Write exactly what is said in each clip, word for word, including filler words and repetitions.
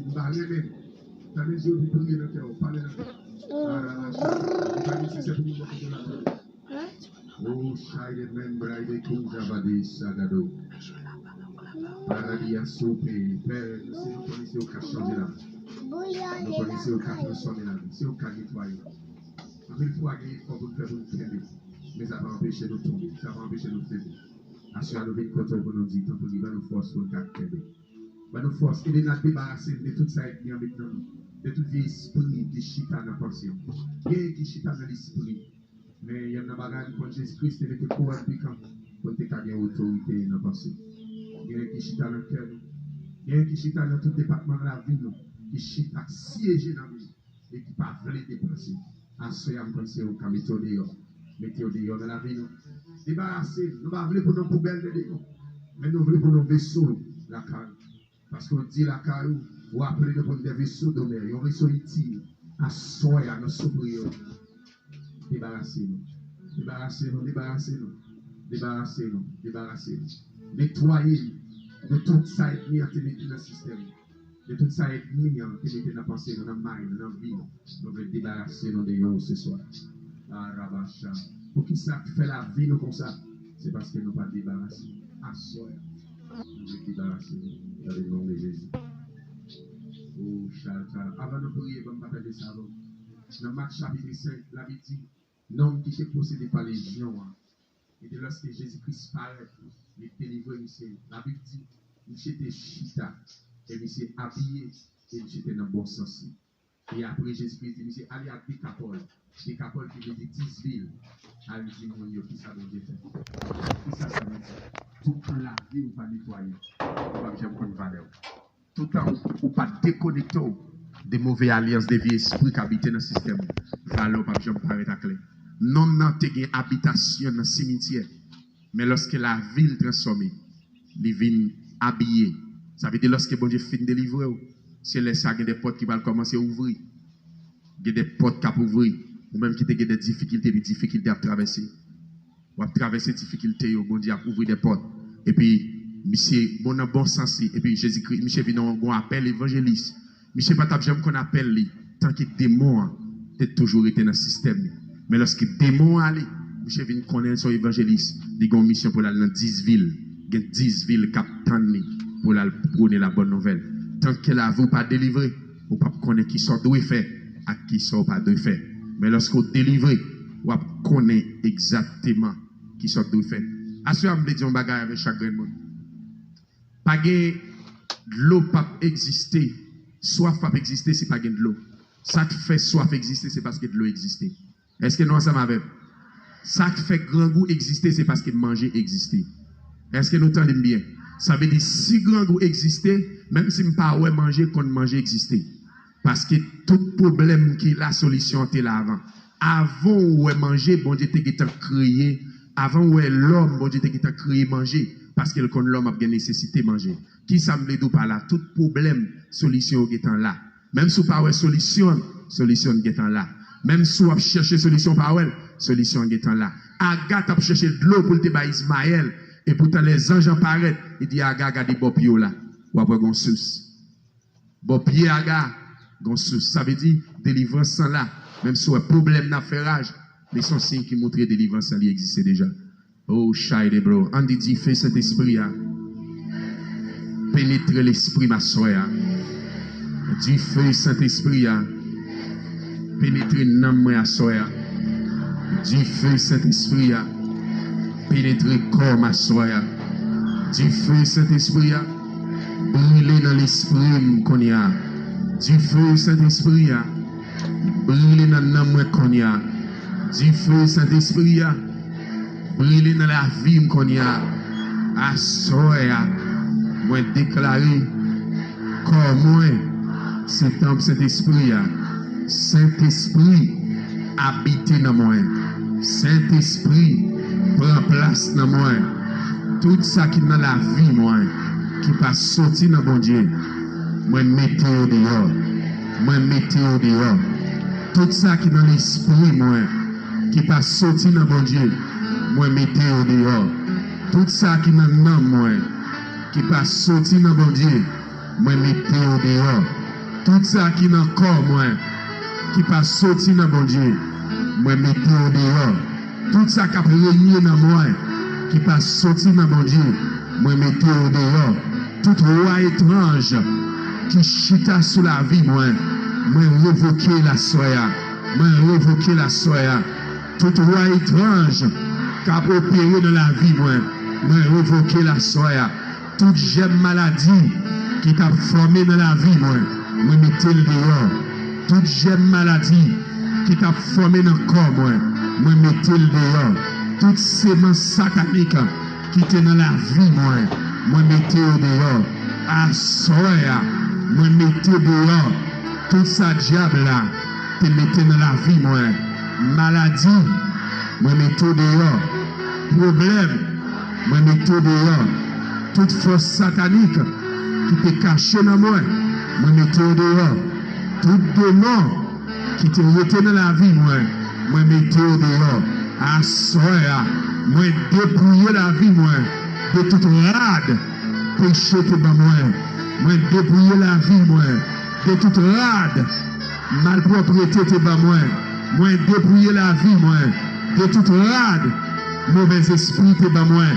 M pa renmen. Tande Jezi priye nan kè w, pale nan kè w. Arabasha, li pa nesesè pou nou ban kote la. O chay de men bray de kou javade sagado. Paradi a soupe, Pè, se nou konnen se ou k ap chanje lavi. Nou konnen se ou k ap transfòme lavi, se ou k ap netwaye lavi. Anpil fwa gen efò pou n fè pou n kenbe, men sa pa anpeche nou tonbe, sa pa anpeche nou feble. Aswè a nou vin kote w pou nou di, tanpri, ban nou fòs pou n ka kenbe. Ban nou fòs, ede n a debarase n de tout sa ènmi an met nan nou, de tout vye espri ki chita nan panse w. Genyen ki chita nan lespri. Men yonn nan bagay m konn Jezi Kris te mete kouwòn pikan pou l te ka gen otorite nan panse. Genyen ki chita nan kè nou. Genyen ki chita nan tout depatman lavi nou, ki chita, k syeje nan vi nou e ki pa vle depanse. Aswè a m panse ou ka mete yo deyò. Mete yo deyò nan lavi nou. Debarase n. Nou pa vle pou nou poubèl de demon. Men nou vle pou nou veso lakay ou. Paske w di lakay ou, ou aple nou pou n de veso donè, yon veso itil. Aswè a, nou sipliye w. Debarase nou. Debarase nou, debarase nou. Debarase nou, debarase nou. Netwaye nou de tout sa ènmi an te mete nan sistèm nou. De tout sa ènmi an te mete nan panse nou, nan may nou, nan vi nou. Nou vle debarase nou de yo seswa. Arabasha. Poukisa k fè lavi nou konsa? Se paske nou pa debarase. Aswè a, nou vle debarase nou. Dans le nom de Jésus. O chata. Avan nou priye, ban m pataje sa avè w. Nan Mak chapit senk, Labib di, nonm ki te posede pa lejyon an, e de lòske Jezi Kris parèt, li delivre misye. Labib di, misye te chita, e misye abiye, e misye te nan bon sans li. E apre Jezi Kris di misye, ale ak Dekapòl. Dekapòl ki vle di dis vil. Al di moun yo kisa Bondye fè. Kisa sa vle di? Toutan lavi w pa netwaye, ou p ap janm konn valè w. Toutan ou, ou pa dekonekte w de move alyans, de vye espri k abite nan sistèm ou, valè w p ap janm parèt aklè. Nonm nan te gen abitasyon nan simityè, men lòske lavi l transfòme, li vin abiye. Sa vle di lòske Bondye fin delivre w, se lè sa gen de pòt ki pral kòmanse ouvri. Gen de pòt k ap ouvri. Ou menm ki te gen de difikilte, epi difikilte ap travèse. W ap travèse difikilte yo, Bondye ap ouvri de pòt. Epi, misye, bon, nan bon sans li, epi Jezi Kris, misye vin yon gwo apèl evanjelis. Misye pa t ap janm konn apèl li, tanke demon an te toujou rete nan sistèm li. Men lòske demon an ale, misye vin konnen l se yon evanjelis, li gen yon misyon pou l al nan dis vil. Gen dis vil k ap tann li pou l al pwone la bòn nouvèl. Tanke lavi w pa delivre, ou p ap konnen kisa w dwe fè ak kisa w pa dwe fè. Men lòske w delivre, w ap konnen egzakteman kisa w dwe fè. Aswè a, m vle di yon bagay avèk chak grenn moun. Pa gen dlo p ap egziste, swaf p ap egziste si pa gen dlo. Sa k fè swaf egziste, se paske dlo egziste. Èske nou ansanm avè m? Sa k fè grangou egziste, se paske manje egziste. Èske nou tande m byen? Sa vle di, si grangou egziste, menm si m pa wè manje, konn manje egziste. Paske tout pwoblèm ki la, solisyon an te la avan. Avan w wè manje, Bondye te gentan kreye. Avan w wè lòm, Bondye te gentan kreye manje. Paske l konn lòm ap gen nesesite manje. Kisa m vle di w pa la? Tout pwoblèm, solisyon yo gentan la. Menm si w pa wè solisyon, solisyon gentan la. Menm si w ap chèche solisyon, w pa wè l, solisyon gentan la. Aga t ap chèche dlo pou l te bay Izmayèl, epoutan lè zanj an parèt, li di Aga, gade bò pye w la, w ap wè gon sous. Bò pye Aga, gon sous. Sa vle di, delivrans lan la. Menm si w wè pwoblèm nan ap fè raj, men se yon siy ki montre delivrans lan li egziste deja. Oh, chay de bro. Ann di dife Sentespri a penetre lespri m aswè a. Dife Sentespri a penetre nanm mwen aswè a. Dife Sentespri a penetre kò m aswè a. Dife Sentespri a brile nan lespri m kounye a. Dife Sentespri a brile nan nanm mwen kounye a. Dife Sentespri a brile nan lavi m kounye a. Aswè a, mwen deklare kò mwen se tanp Sentespri a. Sentespri abite nan mwen. Sentespri pran plas nan mwen. Tout sa ki nan lavi mwen ki pa soti nan Bondye, mwen mete yo deyò. Mwen mete yo deyò. Tout sa ki nan lespri mwen ki pa soti nan Bondye, mwen mete yo deyò. Tout sa ki nan nanm mwen ki pa soti nan Bondye, mwen mete yo deyò. Tout sa ki nan kò mwen, ki pa soti nan Bondye, mwen mete yo deyò. Tout sa k ap renye nan mwen, ki pa soti nan Bondye, mwen mete yo deyò. Tout wa etranj ki chita sou lavi mwen, mwen revoke l aswè a. Mwen revoke l aswè a. Tout wa etranj k ap opere nan lavi mwen, mwen revoke l aswè a. Tout jèm maladi ki t ap fòme nan lavi mwen, mwen mete l deyò. Tout jèm maladi ki t ap fòme nan kò mwen, mwen mete l deyò. Tout semans satanik ki te nan lavi mwen, mwen mete yo deyò. Aswè a, mwen mete deyò tout sa dyab la te mete nan lavi mwen. Maladi, mwen mete w deyò. Pwoblèm, mwen mete w deyò. Tout fòs satanik ki te kache nan mwen, mwen mete w deyò. Tout demon ki te rete nan lavi mwen, mwen mete yo deyò. Aswè a, mwen depouye lavi mwen de tout rad peche te ban mwen. Mwen depouye lavi mwen de tout rad malpwòpte te ban mwen. Mwen depouye lavi mwen de tout rad movèzespri te ban mwen.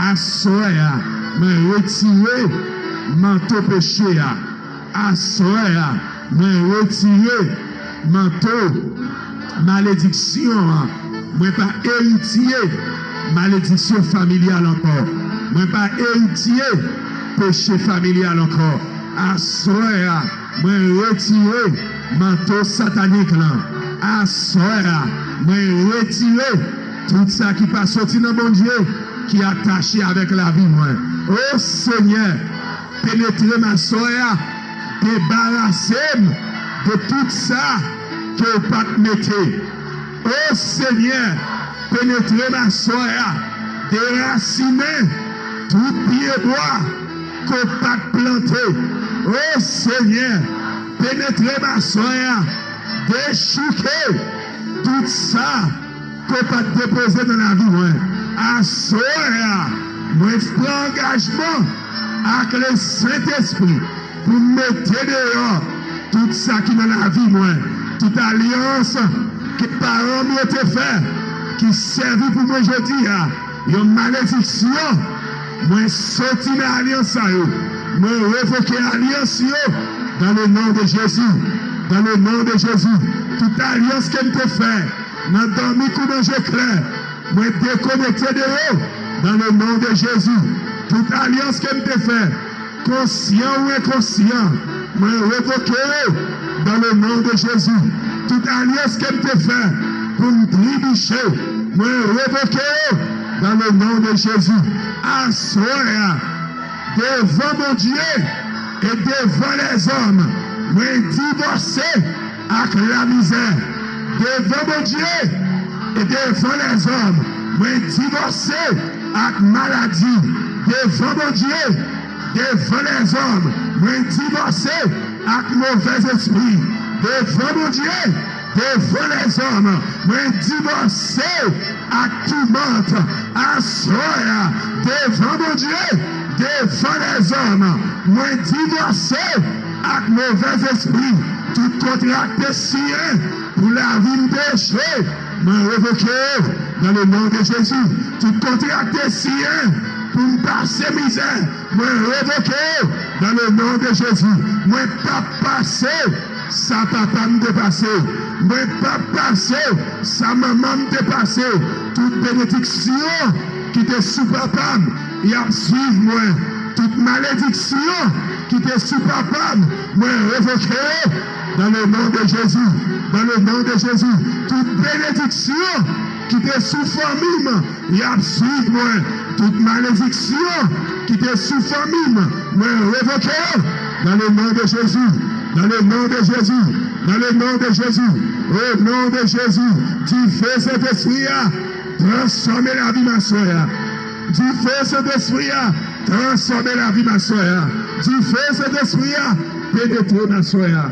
Aswè a, mwen retire manto peche a. Aswè a, mwen retire manto malediksyon an. Mwen pa eritye malediksyon familyal ankò. Mwen pa eritye peche familyal ankò. Aswè a, mwen retire manto satanik lan. Aswè a, mwen retire tout sa ki pa soti nan Bondye ki atache avèk lavi mwen. O Senyè, penetre m aswè a, debarase m de tout sa ke w pa t mete. O Senyè, penetre m aswè a, derasinen tout pyebwa ke w pa t plante. O Senyè, penetre m aswè a, dechouke tout sa ke w pa t depoze nan lavi mwen. Aswè a, mwen pran angajman ak Lesentespri pou m mete deyò tout sa ki nan lavi mwen, tout alyans ke paran m yo te fè, ki sèvi pou mwen jodi a, yon malediksyon. Mwen soti nan alyans sa yo. Mwen revoke alyans yo dans le nom de Jésus. Dans le nom de Jésus. Tout alyans ke m te fè nan dòmi kou nan je klè, mwen dekonekte de yo dans le nom de Jésus. Tout alyans ke m te fè, konsyan ou enkonsyan, mwen revoke yo dans le nom de Jésus. Tout alyans ke m te fè pou m tribiche, mwen revoke yo dans le nom de Jésus. Aswè a, devan Bondye e devan lèzòm, mwen divòse ak lamizè. Devan Bondye e devan lèzòm, mwen divòse ak maladi. Devan Bondye, devan lèzòm, mwen divòse ak movèzespri. Devan Bondye, devan lèzòm, mwen divòse ak toumant. Aswè a, devan Bondye, devan lèzòm, mwen divòse ak movèzespri. Tout kontra k te siyen pou lavi m te echwe, mwen revoke yo dans le nom de Jésus. Tout kontra k te siyen pou m pase mizè, mwen revoke yo dans le nom de Jésus. Mwen p ap pase sa papa m te pase. Mwen p ap pase sa manman m te pase. Tout benediksyon ki te sou papa m, y ap swiv mwen. Tout malediksyon ki te sou papa m, mwen revoke yo dans le nom de Jésus. Dans le nom de Jésus. Tout benediksyon ki te sou fanmi m, y ap swiv mwen. Tout malediksyon ki te sou fanmi m, mwen revoke yo dans le nom de Jésus. Dans le nom de Jésus. Dans le nom de Jésus. Au nom de Jésus. Dife Sentespri a, transfòme lavi m aswè a. Dife Sentespri a, transfòme lavi m aswè a. Dife Sentespri a, penetre m aswè a.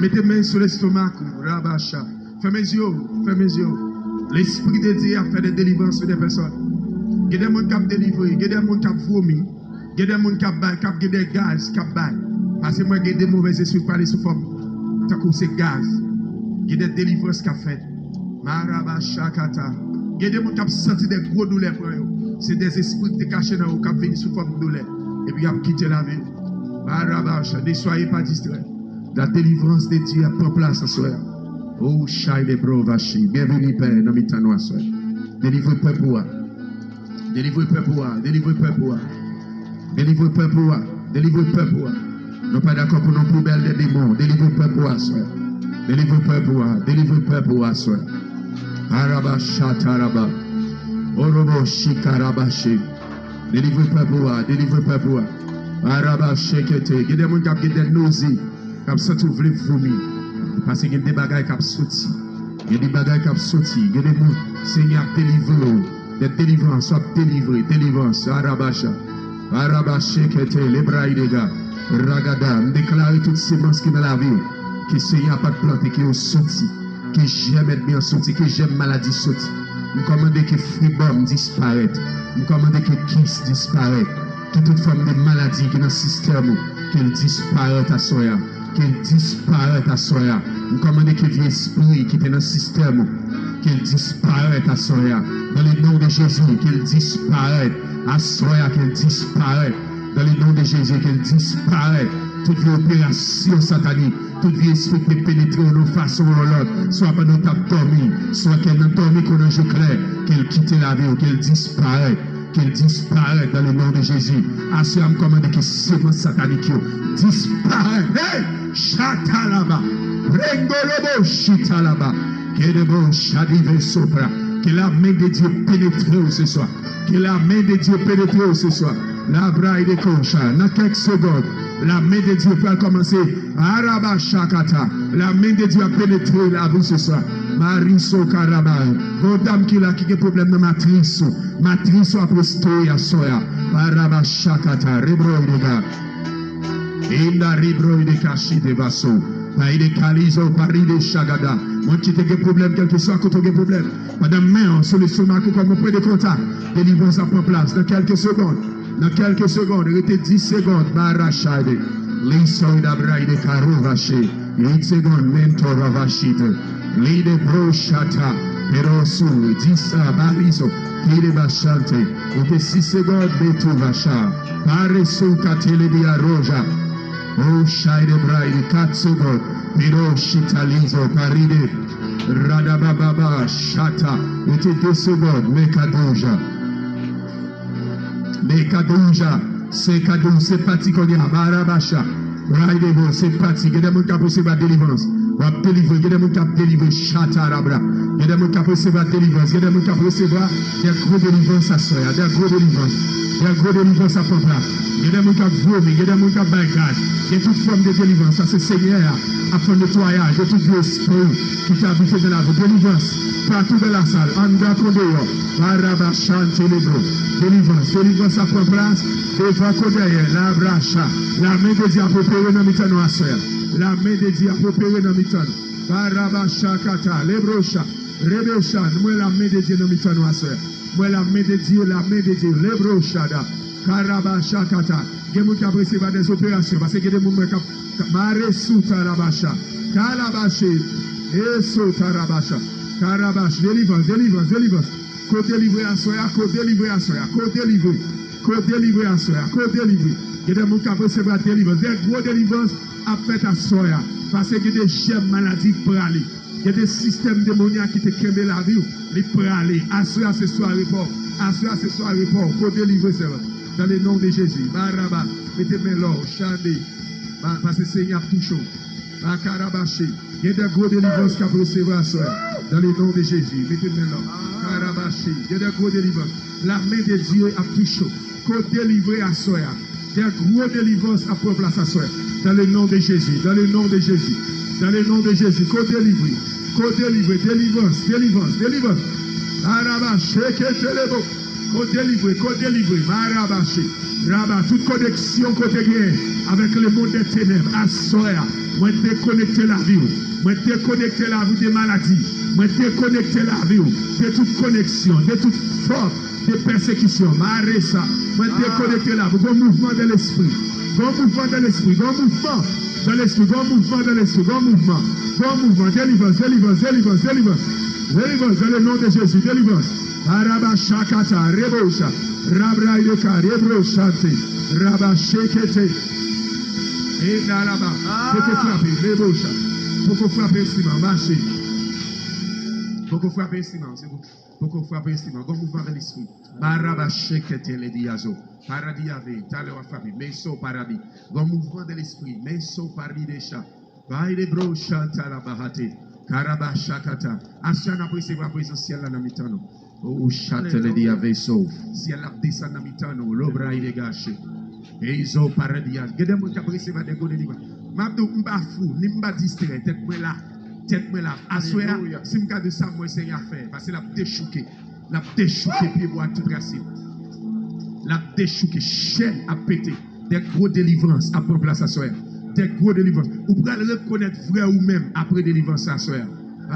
Mete men sou lestomak ou, rabacha. Fèmen zye w, fèmen zye w. Lespri de Dye ap fè de delivrans sou de pèsòn. Gen de moun k ap delivre, gen de moun k ap vomi, gen de moun k ap bay, k ap gen de gaz k ap bay. Paske mwen gen de movèz espri k pale sou fòm tankou se gaz. Gen de delivrans k ap fèt. Maraba shakata. Gen de moun k ap santi de gwo doulè pran yo. Se de espri ki te kache nan yo k ap vini sou fòm doulè. Epi y ap kite lavi yo. Maraba sha. Ne soyez pas distraits. La délivrance de Dieu ap pran plas aswè a. Oh, Shai de Provashi. Byenveni, Pè, nan mitan nou aswè. Delivre pèp ou a. Delivre pèp ou a. Delivre pèp ou a. Delivre pèp ou a. Delivre pèp ou a. Nou pa dakò pou nou poubèl de demon. Delivre pèp ou a aswè. Delivre pèp ou a. Delivre pèp ou a aswè. Araba shataraba. Orobo shikarabashi. Delivre pèp ou a. Delivre pèp ou a. Araba shekete. Gen de moun k ap gen de noze. K ap santi w vle vomi. Paske gen de bagay k ap soti. Gen de bagay k ap soti. Gen de moun, Senyè ap delivre w. De delivrans, w ap delivre. Delivrans. Arabasha. Arabashekete. Lebraidega. Ragada. M deklare tout semans ki nan lavi w, ke Senyè a pa t plante, ke yo soti. Ke jèm ènmi an soti. Ke jèm maladi soti. M kòmande ke fibòm disparèt. M kòmande ke kis disparèt. Ke tout fòm de maladi ki nan sistèm ou, ke l disparèt aswè a. Ke l disparèt aswè a. M kòmande ke vye espri ki te nan sistèm ou, ke l disparèt aswè a. Dans le nom de Jésus, ke l disparèt aswè a, ke l disparèt. Dans le nom de Jésus, ke l disparèt. Tout vye operasyon satanik, tout vye espri ki te penetre w nan yon fason ou yon lòt, swa pandan w t ap dòmi, swa ke nan dòmi kon nan je klè, ke l kite lavi w, ke l disparèt. Ke l disparèt dans le nom de Jésus. Aswè a, m kòmande ke semans satanik yo disparèt. Hey! Chatalaba. Rengolobo chitalaba. Kedebo chadive sopra. Ke la men de Dye penetre w se swa. Ke la men de Dye penetre w se swa. Labra e de kosha. Nan kèk segond, la men de Dye pral kòmanse. Araba shakata. La men de Dye ap penetre lavi w se swa. Mariso karaba. Gon dam ki la ki gen pwoblèm nan matris ou. Matris w ap restore aswè a. Paraba shakata, rebroidega. Inda rebroide kashi de vaso. Paide kalizo, paride shagada. Moun ki te gen pwoblèm, kèlkeswa kote w gen pwoblèm. Pandan men w sou lestomak ou kòm yon pwen de kontak, delivrans ap pran plas nan kèlke segond. Nan kèlke segond, rete dis segond, marashade. Liso inda braide karo vache. Eight second, mentor avashite. Lide bro shata. Pero su, disa, barizo. Kide bashante. Ete six second, betu vasha. Pare su katele di aroja. O shaide braide, quatre second. Pero shitalizo, paride. Radabababa, shata. Ete deux second, mekadoja. Mekadouja, sekadou, se pati kounye a, marabasha. Raidebo, se pati. Gen de moun k ap resevwa delivrans. W ap delivre. Gen de moun k ap delivre. Chatarabra. Gen de moun k ap resevwa delivrans. Gen de moun k ap resevwa de gwo delivrans aswè a. De gwo delivrans. De gwo delivrans ap pran plas. Gen de moun k ap vomi. Gen de moun k ap bay gaz. Gen tout fòm de delivrans. Sa se Senyè a ap fè netwayaj de tout vye espri ki te abite nan lavi. Delivrans patou nan lasal, anndan kon deyò. Barabashan telebro. Delivrans, delivrans ap pran plas devan kon dèyè. Labracha. Lamen de Dye ap opere nan mitan nou aswè a. Lamen de Dye ap opere nan mitan nou. Barabasha kata, lebrocha, rebesha. Nou wè lamen de Dye nan mitan nou aswè a. Mwen lamen de Dye, lamen de Dye, lebro chada, karaba chakata. Gen moun k ap resevwa de operasyon, paske gen de moun mwen k ap mare sou tarabasha, kalabache, eso tarabasha, karabash, delivrans, delivrans, delivrans. Ko delivre aswè a, ko delivre aswè a, ko delivre, ko delivre aswè a, ko delivre. Gen de moun k ap resevwa delivrans, de gwo delivrans ap fèt aswè a, paske gen de jèm maladi k prale. Gen de sistèm demonyak ki te kenbe lavi w, li prale. Aswè a se sware pa w. Aswè a se sware pa w. Ko delivre sèlman. Dans le nom de Jésus. Baraba, mete men lò w, chande. Ba, paske Senyè ap touche w. Ba karabache. Gen de gwo delivrans k ap resevwa aswè a. Dans le nom de Jésus. Mete men lò w. Karabache. Gen de gwo delivrans. Lamen de Dye ap touche w. Ko delivre aswè a. De gwo delivrans ap pran plas aswè. Dans le nom de Jésus, dans le nom de Jésus, dans le nom de Jésus, ko delivre, ko delivre, delivrans, delivrans, delivrans. Araba, sheke telebo. Ko delivre, ko delivre, maraba, she. Raba, tout koneksyon kote gen avèk le monde des ténèbres, aswè a, mwen dekonekte lavi w. Mwen dekonekte lavi w de maladi. Mwen dekonekte lavi w de tout koneksyon, de tout fòm de pèsekisyon. Mare sa. Mwen dekonekte lavi w. Gon mouvman de lespri. Gon mouvman dans l'esprit, gon mouvman dans l'esprit, gon mouvman dans l'esprit, gon mouvman, gon mouvman, délivrance, délivrance, délivrance, délivrance, délivrance dans le nom de Jésus, délivrance. Araba shakata, rebosha, rabraideka, rebroshante, raba shekete. E naraba, poko frape, rebosha, poko frape enstriman, mache. Poko frape enstriman, se pou, poko frape enstriman, gon mouvman dans l'esprit. Baraba shekete le diazo. Paradi ave, talè w ap frape. Meso paradi. Gon mouvman de lespri. Meso paradi de cha. Bay de bro chanta la bahate. Karaba shakata. Asya n ap resevwa prezans syèl la nan mitan nou. O chante le diaveso. Syèl la ap desann nan mitan nou. Lobra y degache. Eizo paradi a. Gen de moun k ap resevwa de gode liva. M ap di w, m pa fou, ni m pa distrè. Tèt mwen la. Tèt mwen la. Aswè a, si m ka di sa, mwen Senyè a fè. Paske l ap dechouke. L ap dechouke pyebwa ak tout rasin. L ap dechouke, chèn ap pete. De gwo delivrans ap pran plas aswè a. De gwo delivrans. Ou pral rekonèt vrè ou menm apre delivrans aswè a.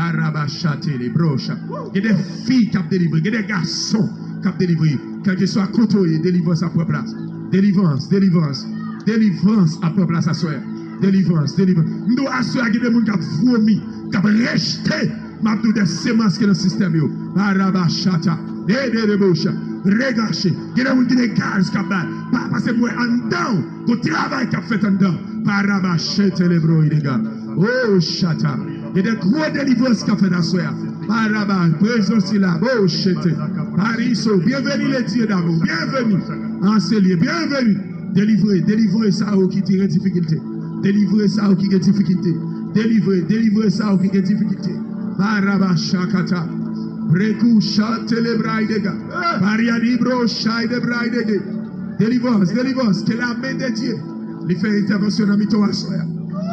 Araba chate le brocha. Gen de fi k ap delivre, gen de gason k ap delivre. Kèlkeswa kote w ye, delivrans ap pran plas. Delivrans, delivrans, delivrans ap pran plas aswè a. Delivrans, delivrans. M di w aswè a gen de moun k ap vomi, k ap rejte. M ap di w de semans ki nan sistèm yo. Araba chata. Ederebosha. Regache. Gen de moun ki gen gaz k ap bay. Pa pase mwen anndan w. Gon travay k ap fèt anndan. Paraba chete lebro idega. O chata. Gen de gwo delivrans k ap fèt aswè a. Paraba. Prezans sila. Bo chete. Pariso. Byenveni le Dye damou. Byenveni. An se lye. Byenveni. Delivre, delivre sa yo ki te gen difikilte. Delivre sa yo ki gen difikilte. Delivre, delivre sa yo ki gen difikilte. Baraba shakata. Breku shante le braidega. Pariadi bro shai de braidege. Delivrans, delivrans. Ke la men de Dye li fè entèvansyon nan mitan w aswè a.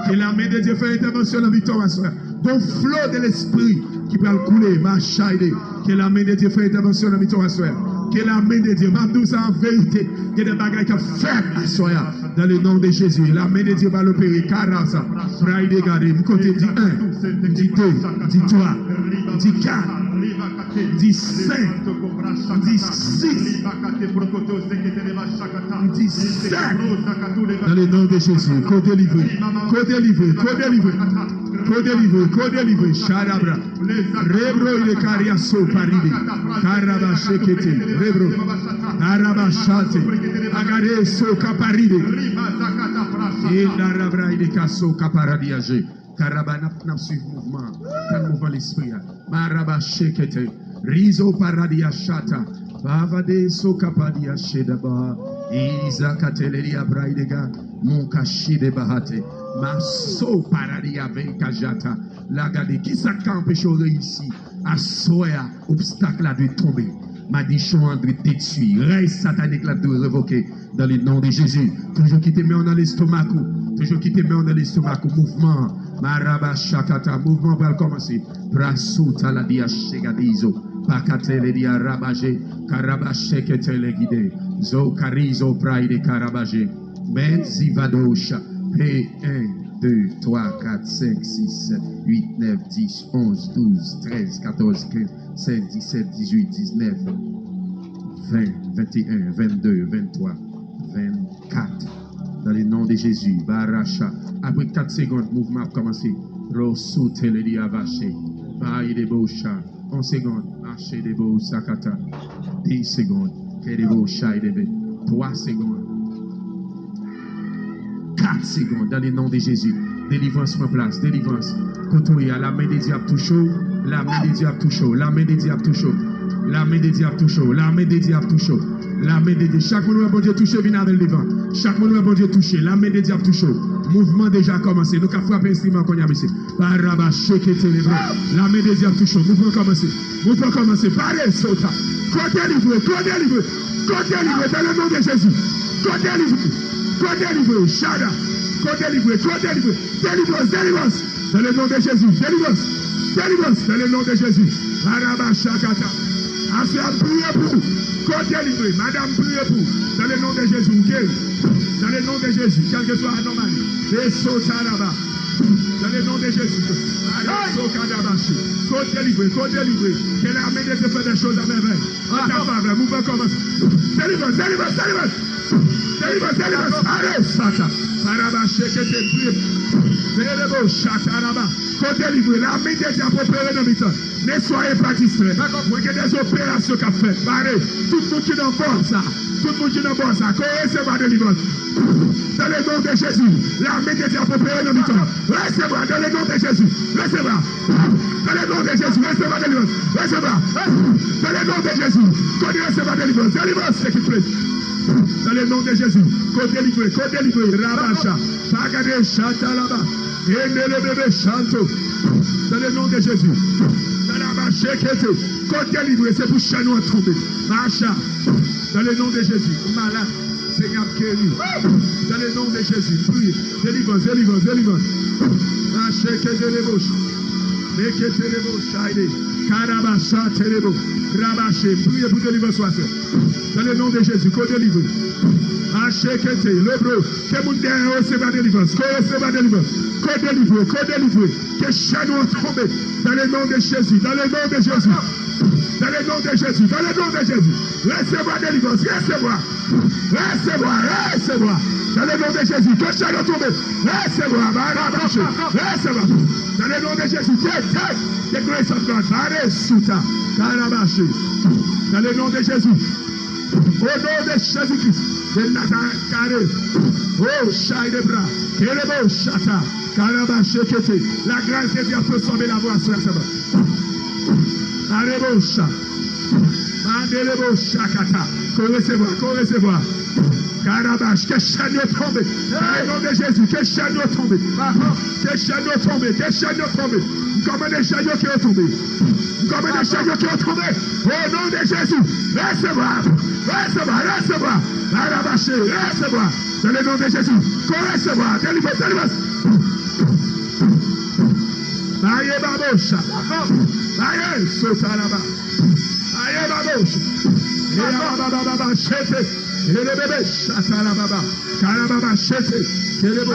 Ke la men de Dye fè entèvansyon nan mitan w aswè a. Gon flo de lespri ki pral koule, machayde. Ke la men de Dye fè entèvansyon nan mitan w aswè a. Ke la men de Dye, m ap di w sa an verite. Gen de bagay k ap fèt aswè a. Dans le nom de Jésus, la men de Dye va l'opérer. Karasa, pray de gade, m konte di en, m di de, m di twa, m di kat, m di senk, m di sis, m di sèt. Dans le nom de Jésus, ko delivre, ko delivre, ko delivre, ko delivre, ko delivre, chadabra. Rebro ile kariaso paride. Karaba shekete. Rebro. Karaba shate. Agade so kaparide. E darabra ile kaso kaparadiaje. Karaba n ap, n ap swiv mouvman. Tann mouvman lespri a. Maraba shekete. Rizo paradia shata. Bavade so kapadia shedaba. Iza katelelia braidega. Mon kashide bahate. Maso paradia venkajata. La gade, kisa k ka anpeche w reyisi? Aswè a, obstak la dwe tonbe. Madichon an dwe detwi. Rèy satanik la dwe revoke dans le nom de Jésus. Toujou kite men w nan lestomak ou. Toujou kite men w nan lestomak ou. Mouvman an. Maraba shakata. Mouvman an pral kòmanse. Prasou taladia chegadizo. Pakatele dia rabaje. Karabache ketele gide. Zo karizo praide karabaje. Men zivadosha. Pe en, de, twa, kat, senk, sis, sèt, uit, nèf, dis, onz, douz, trèz, katòz, kenz, sèz, disèt, dizuit, diznèf, ven, venteyen, vennde, venntwa, vennkat. Dans le nom de Jésus, baracha. Apre kat segonn, mouvman ap kòmanse. Rosu teledi avache. Bayi de bosha. Yon segonn. Mache debo sakata. De segonn. Kè debo chay debe. Twa segonn. Kat segonn. Dans le nom de Jésus. Delivrans pran plas. Delivrans. Kote w ye a, la men de Dye ap touche w. La men de Dye ap touche w. La men de Dye ap touche w. La men de Dye ap touche w. La men de Dye ap touche w. La men de Dye. Chak moun wè Bondye touche, vin avè l devan. Chak moun wè Bondye touche, la men de Dye ap touche w. Mouvman deja kòmanse. Nou ka frape enstriman kounye a, mesye. Baraba sheke telebra. La men de Dye ap touche w. Mouvman kòmanse. Mouvman kòmanse. Pare sota. Ko delivre, ko delivre, ko delivre dans le nom de Jésus. Ko delivre, ko delivre, chada. Ko delivre, ko delivre. Delivrans, delivrans. Dans le nom de Jésus. Delivrans, delivrans. Dans le nom de Jésus. Baraba shakata. Aswè a m priye pou ou. Ko delivre. Madanm priye pou ou. Dans le nom de Jésus. Ou geri. Dans le nom de Jésus. Kèlkeswa anomali. E sota laba. Dans le nom de Jésus. Aleso kadabashi. Ko delivre, ko delivre. Ke la men de Dye fè de choz a mèvèy. An ta favè, mouvman kòmanse. Delivrans, delivrans, delivrans. Delivrans, delivrans, ale, sata. Paraba, shekete, priye. Delebo, shata, laba. Kote li vre, lame de Dye ap opere nan mitan. Ne soyez pas distraits. Mwen gen de operasyon k ap fèt. Pare. Tout moun ki nan bò sa. Tout moun ki nan bò sa. Ko resevwa delivrans. Dans le nom de Jésus. Lame de Dye ap opere nan mitan. Resevwa. Dans le nom de Jésus. Resevwa. Dans le nom de Jésus. Resevwa delivrans. Resevwa. Dans le nom de Jésus. Kote resevwa delivrans. Delivrans, se ki ple. Dans le nom de Jésus. Ko delivre. Ko delivre. Rabacha. Pa gade chata laba. Endele bebe chanto. Dans le nom de Jésus. Dans la machekete. Ko delivre. Se pou chenn ou an tonbe. Macha. Dans le nom de Jésus. Malad. Senyè ap geri. Dans le nom de Jésus. Priye. Delivrans, delivrans, delivrans. Machekete lebo. Mekete lebo. Shayde. Karabasha telebo. Rabache. Priye pou delivrans ou a fè. Dans le nom de Jésus. Ko delivre. Machekete. Lebro. Ke moun dèyè yo resevwa delivrans. Ko resevwa delivrans. Ko delivre. Ko delivre. Ke chenn ou an tonbe. Dans le nom de Jésus. Dans le nom de Jésus. Dans le nom de Jésus. Dans le nom de Jésus. Resevwa delivrans. Resevwa. Resevwa. Resevwa. Dans le nom de Jésus. Ke chenn ou tonbe. Resevwa. Barabache. Resevwa. Dans le nom de Jésus. Take, take the grace of God. Bare suta. Karabache. Dans le nom de Jésus. Au nom de Jésus-Christ de Nazareth, kare. Oh, chay de bra. Kerebo chata. Karaba shekete. La grâce de Dieu a transformé la voix sur la semaine. Arebo cha. Mandelebo shakata. Ko resevwa, ko resevwa. Karabash, ke chenn yo tonbe. Dans le nom de Jésus, ke chenn yo tonbe. Ke chenn yo tonbe, ke chenn yo tonbe. M kòmande chenn yo ke yo tonbe. M kòmande chenn yo ke yo tonbe. Au nom de Jésus, resevwa, resevwa, resevwa. Karabash, resevwa. Dans le nom de Jésus, ko resevwa. Delivrance, delivrance. Baye babosha. Baye sotalaba. Aye babosha. Eya baba baba baba shete. Ele bebe shata la baba. Kala baba shete. Kele bo.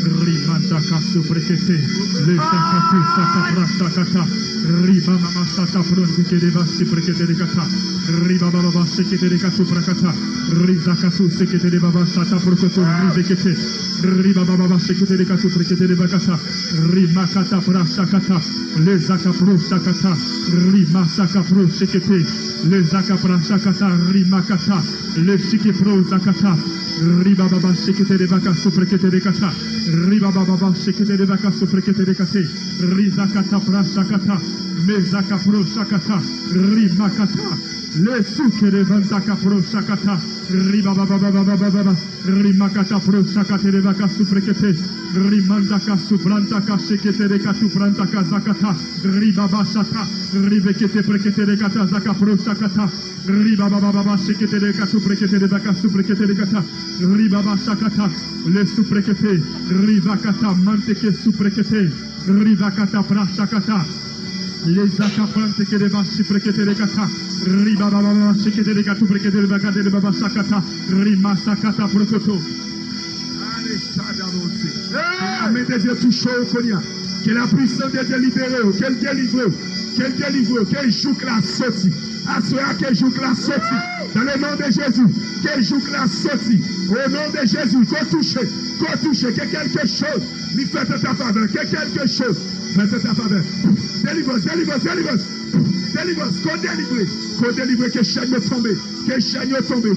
Rimanda kasu prekete. Le sakatu sakapra sakata. Riba mama sata pron kete de basi prekete de kata. Riba baba baba sekete de katu prakata. Rizakasu sekete de baba sata prokoto ribekete. Riba baba baba sekete de katu prekete de bakata. Rimakata prashakata, le zakapro sakata, rimasakapro shekete, le zakapra shakata, rimakata, le shikepro zakata, ribababa shekete de baka suprekete de kata, ribababa shekete de baka suprekete de kate, rizakata prashakata, mezakapro shakata, rimakata, le suke de vanzakapro shakata, ribababa. Rimakata pro shakate de baka suprekete. Rimanda ka subranta ka shekete de katu branta ka zakata. Ribaba shata. Ribekete prekete de kata zaka pro shakata. Ribaba baba shekete de katu prekete de baka suprekete de kata. Ribaba shakata. Le suprekete. Ribakata manteke suprekete. Ribakata prashakata. Lezaka pranteke de basi prekete de kata. Ribababa shekete de katu prekete de bakate de baba sakata. Rimasakata prokoto. Ale chada monte. Lame de Dye touche w kounye a. Ke la puissance de Dieu libere w. Ke l delivre w. Ke l delivre w. Ke jouk la soti. Aswè a ke jouk la soti. Dans le nom de Jésus. Ke jouk la soti. Au nom de Jésus. Ko touche. Ko touche. Ke quelque chose li fèt an ta favè. Ke quelque chose fèt an ta favè. Delivrance, delivrance, delivrance. Delivrance, ko delivre. Ko delivre, ke chenn yo tonbe. Ke chenn yo tonbe.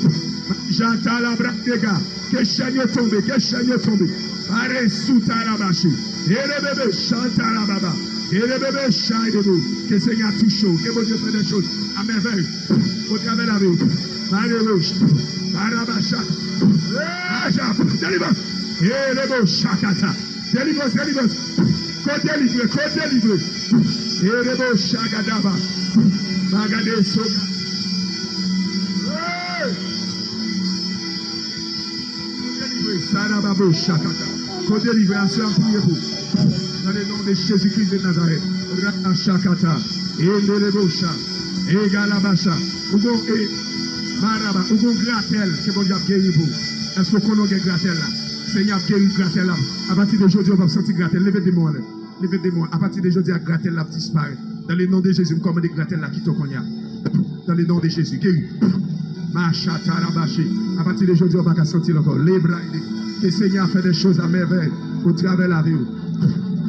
Janta la bratega. Ke chenn yo tonbe, ke chenn yo tonbe. Pare sou ta la mache. Ele bebe chanta la baba. Ele bebe chay de bo. Ke Senyè a touche w. Ke Bondye fè de choz a mèvèy. Otravè lavi w. Mare wouj. Barabasha. Aja. Delivrance. Elebo shakata. Delivrance, delivrance. Ko delivre, ko delivre. Elebo shagadaba. Magade soga. Hey! Ko delivre, sarababo shakata. Ko delivre, aswè a m priye pou. Dans le nom de Jésus-Christ de Nazareth. Rashakata. Endelebosha. Egalabasha. Ou gon e maraba. Ou gon gratèl ke Bondye ap geri pou. Èske ou konnen ou gen gratèl la? Senyè ap geri gratèl la. Apati de jodi a, w p ap santi gratèl. Leve de men w anlè. Leve de men w. Apati de jodi a, gratèl la ap disparèt. Dans le nom de Jésus, m kòmande gratèl la kite w kounye a. Dans le nom de Jésus, guéri. Machatarabashi. A pati de jodi a, w pa ka santi l ankò. Lebraide. Ke Senyè a fè de choz a mèvèy o travè lavi w.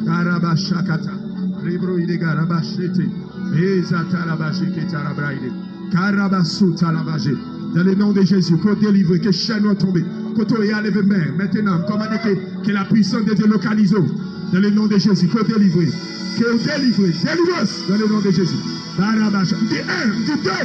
Karabashakata. Lebroide garabashete. Ezatarabashi ketarabraide. Karabasuta lavaje. Dans le nom de Jésus, ke w delivre, ke chèn yo tonbe. Kote w ye a, leve men, mentenan, m kòmande ke, ke la puissance de Dieu lokalize w. Dans le nom de Jésus, ke w delivre. Ke w delivre. Délivrance, dans le nom de Jésus. Barabasha. M di en, m di de,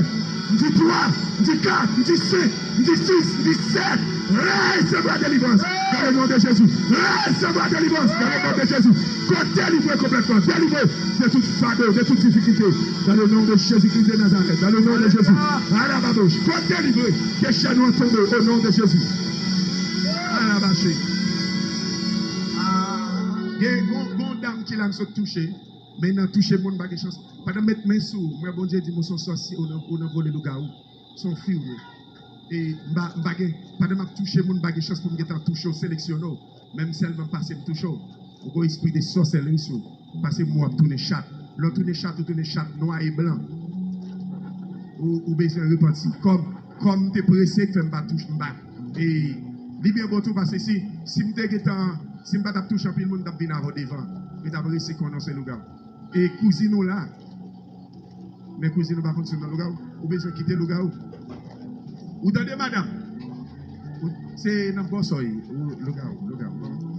m di twa, m di kat, m di senk, m di sis, m di sèt. Resevwa delivrans dans le nom de Jésus. Resevwa delivrans dans le nom de Jésus. Ke w delivre konplètman. Delivre de tout fado, de tout difikilte. Dans le nom de Jésus-Christ de Nazareth. Dans le nom de Jésus. Alababouch. Ke w delivre. Ke chèn yo tonbe au nom de Jésus. Alabache. Gen gon, gon dam ki la m sot touche. Men nan touche moun pa gen chans. Pandan m met men sou ou, m wè Bondye di m ou se yon sòsye, ou nan, ou nan vole lougawou. Se yon fi ou ye. E m pa, m pa gen, pandan m ap touche moun, m pa gen chans pou m gentan touche w, seleksyone w. Men m sèlman pase m touche w. Ou gon espri de sòsèlri sou ou. Pase m wè w ap tounen chat. Lè w tounen chat, ou tounen chat nwa e blan. Ou, ou bezwen repanti. Kòm, kòm m te prese k fè m pa touche, m pa. E li byen bon tou, pase si, si m te gentan, si m pa t ap touche anpil moun, m t ap vin avè w devan. Yo t ap resi konnen w se lougawou. E kouzin ou la. Men kouzin ou pa konn si w nan lougawou. Ou bezwen kite lougawou. Ou tande, madanm? Ou, se nan bòsòy. Ou lougawou, lougawou.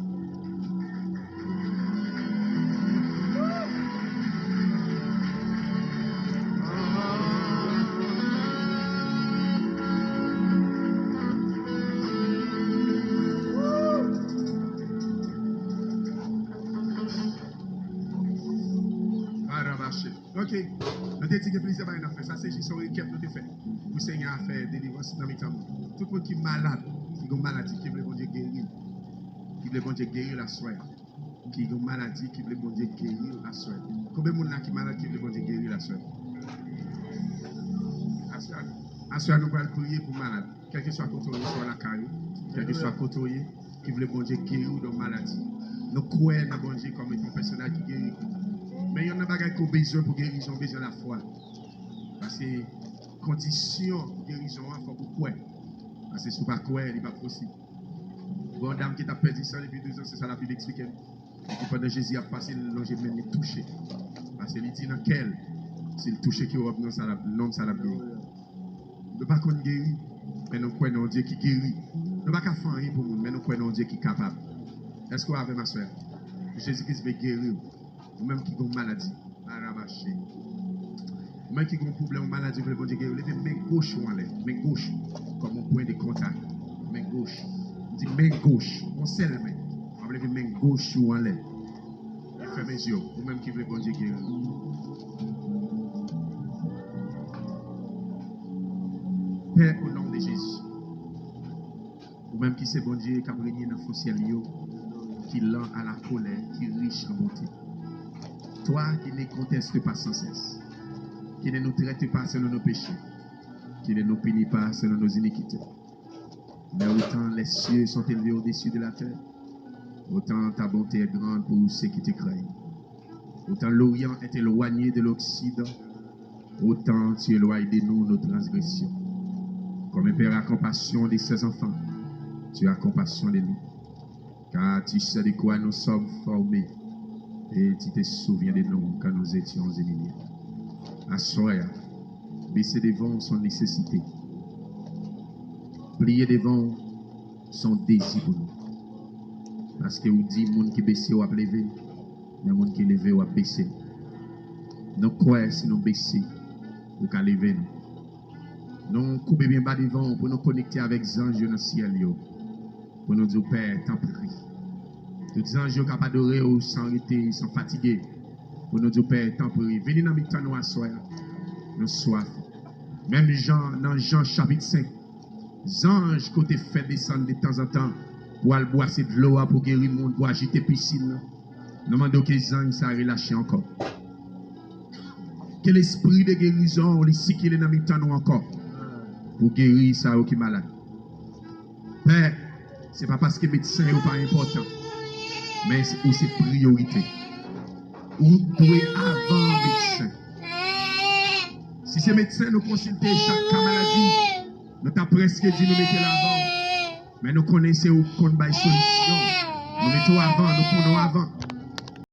Arabache. Ok. Nou te di gen plizyè bagay n ap fè. Sa se jis yon rekèp nou te fè. Pou Senyè a fè delivrans nan mitan moun. Tout moun ki malad, ki gen maladi, ki vle Bondye geri l. Ki vle Bondye geri l aswè a. Ki gen maladi, ki vle Bondye geri l aswè a. Konbyen moun la ki malad, ki vle Bondye geri l aswè a? Aswè a, aswè a nou pral priye pou malad. Kèlkeswa kote w ye, swa lakay ou, kèlkeswa kote w ye, ki vle Bondye geri w de yon maladi. Nou kwè nan Bondye kòm etan yon pèsonaj ki geri. Men youn nan bagay ke w bezwen pou gerizon, w bezwen lafwa. Paske kondisyon pou gerizon an, fòk ou kwè. Paske si w pa kwè, li pa posib. Gen yon dam ki t ap pèdi san depi douz an, se sa Labib eksplike m. Epi pandan Jezi ap pase, l lonje men l, li touche. Paske li di nan kè l, si l touche ke wòb nonm sa l ap, nonm sa l ap geri. Nou pa konn geri, men nou kwè nan yon Dye ki geri. Nou pa ka fè anyen pou moun, men nou kwè nan yon Dye ki kapab. Èske w avè m aswè a? Jezi Kris vle geri w. Ou menm ki gen yon maladi, arabache. Ou menm ki gen yon pwoblèm, yon maladi, ou vle Bondye geri w, leve men goch ou anlè. Men goch, kòm yon pwen de kontak. Men goch. M di men goch, yon sèl men. W ap leve men goch ou anlè. E fèmen zye w, ou menm ki vle Bondye geri w. Pè, o non de Jezi, ou menm ki se Bondye k ap renye nan fon syèl yo, ki lan a la kolè, ki rich an bonte. Toi qui ne conteste pas sans cesse, qui ne nous traite pas selon nos péchés, qui ne nous punit pas selon nos iniquités. Mais autant les cieux sont élevés au-dessus de la terre, autant ta bonté est grande pour ceux qui te craignent. Autant l'Orient est éloigné de l'Occident, autant tu éloignes de nous nos transgressions. Comme un père a compassion de ses enfants, tu as compassion de nous. Car tu sais de quoi nous sommes formés, et tu te souviens de nous quand nous étions humiliés. Aswè a, bese devan w se yon nesesite. Pliye devan w se yon dezi pou nou. Paske ou di moun ki bese w ap leve, men moun ki leve w ap bese. Nou kwè si nou bese, ou ka leve nou. Nou koube byen ba devan w pou nou konekte avèk zanj yo nan syèl yo. Pou nou di w, Pè, tanpri. Tout zanj yo k ap adore w san rete, san fatige. Pou nou di w, Pè, tanpri, vini nan mitan nou aswè a. Nou swaf. Menm jan nan Jan chapit senk, zanj ke w te fè desann de tanzantan pou al bwase dlo a, pou geri moun, pou ajite pisin nan. Nou mande w ke zanj sa a relache ankò. Ke lespri de gerizon li sikile nan mitan nou ankò. Pou geri sa yo ki malad. Pè, se pa paske medsen yo pa enpòtan, men ou se priyorite. Ou dwe avan medsen. Si se medsen nou konsilte chak ka maladi, nou ta prèske di nou mete l avan w. Men nou konnen se ou k konn bay solisyon. Nou mete w avan, nou konnen w avan.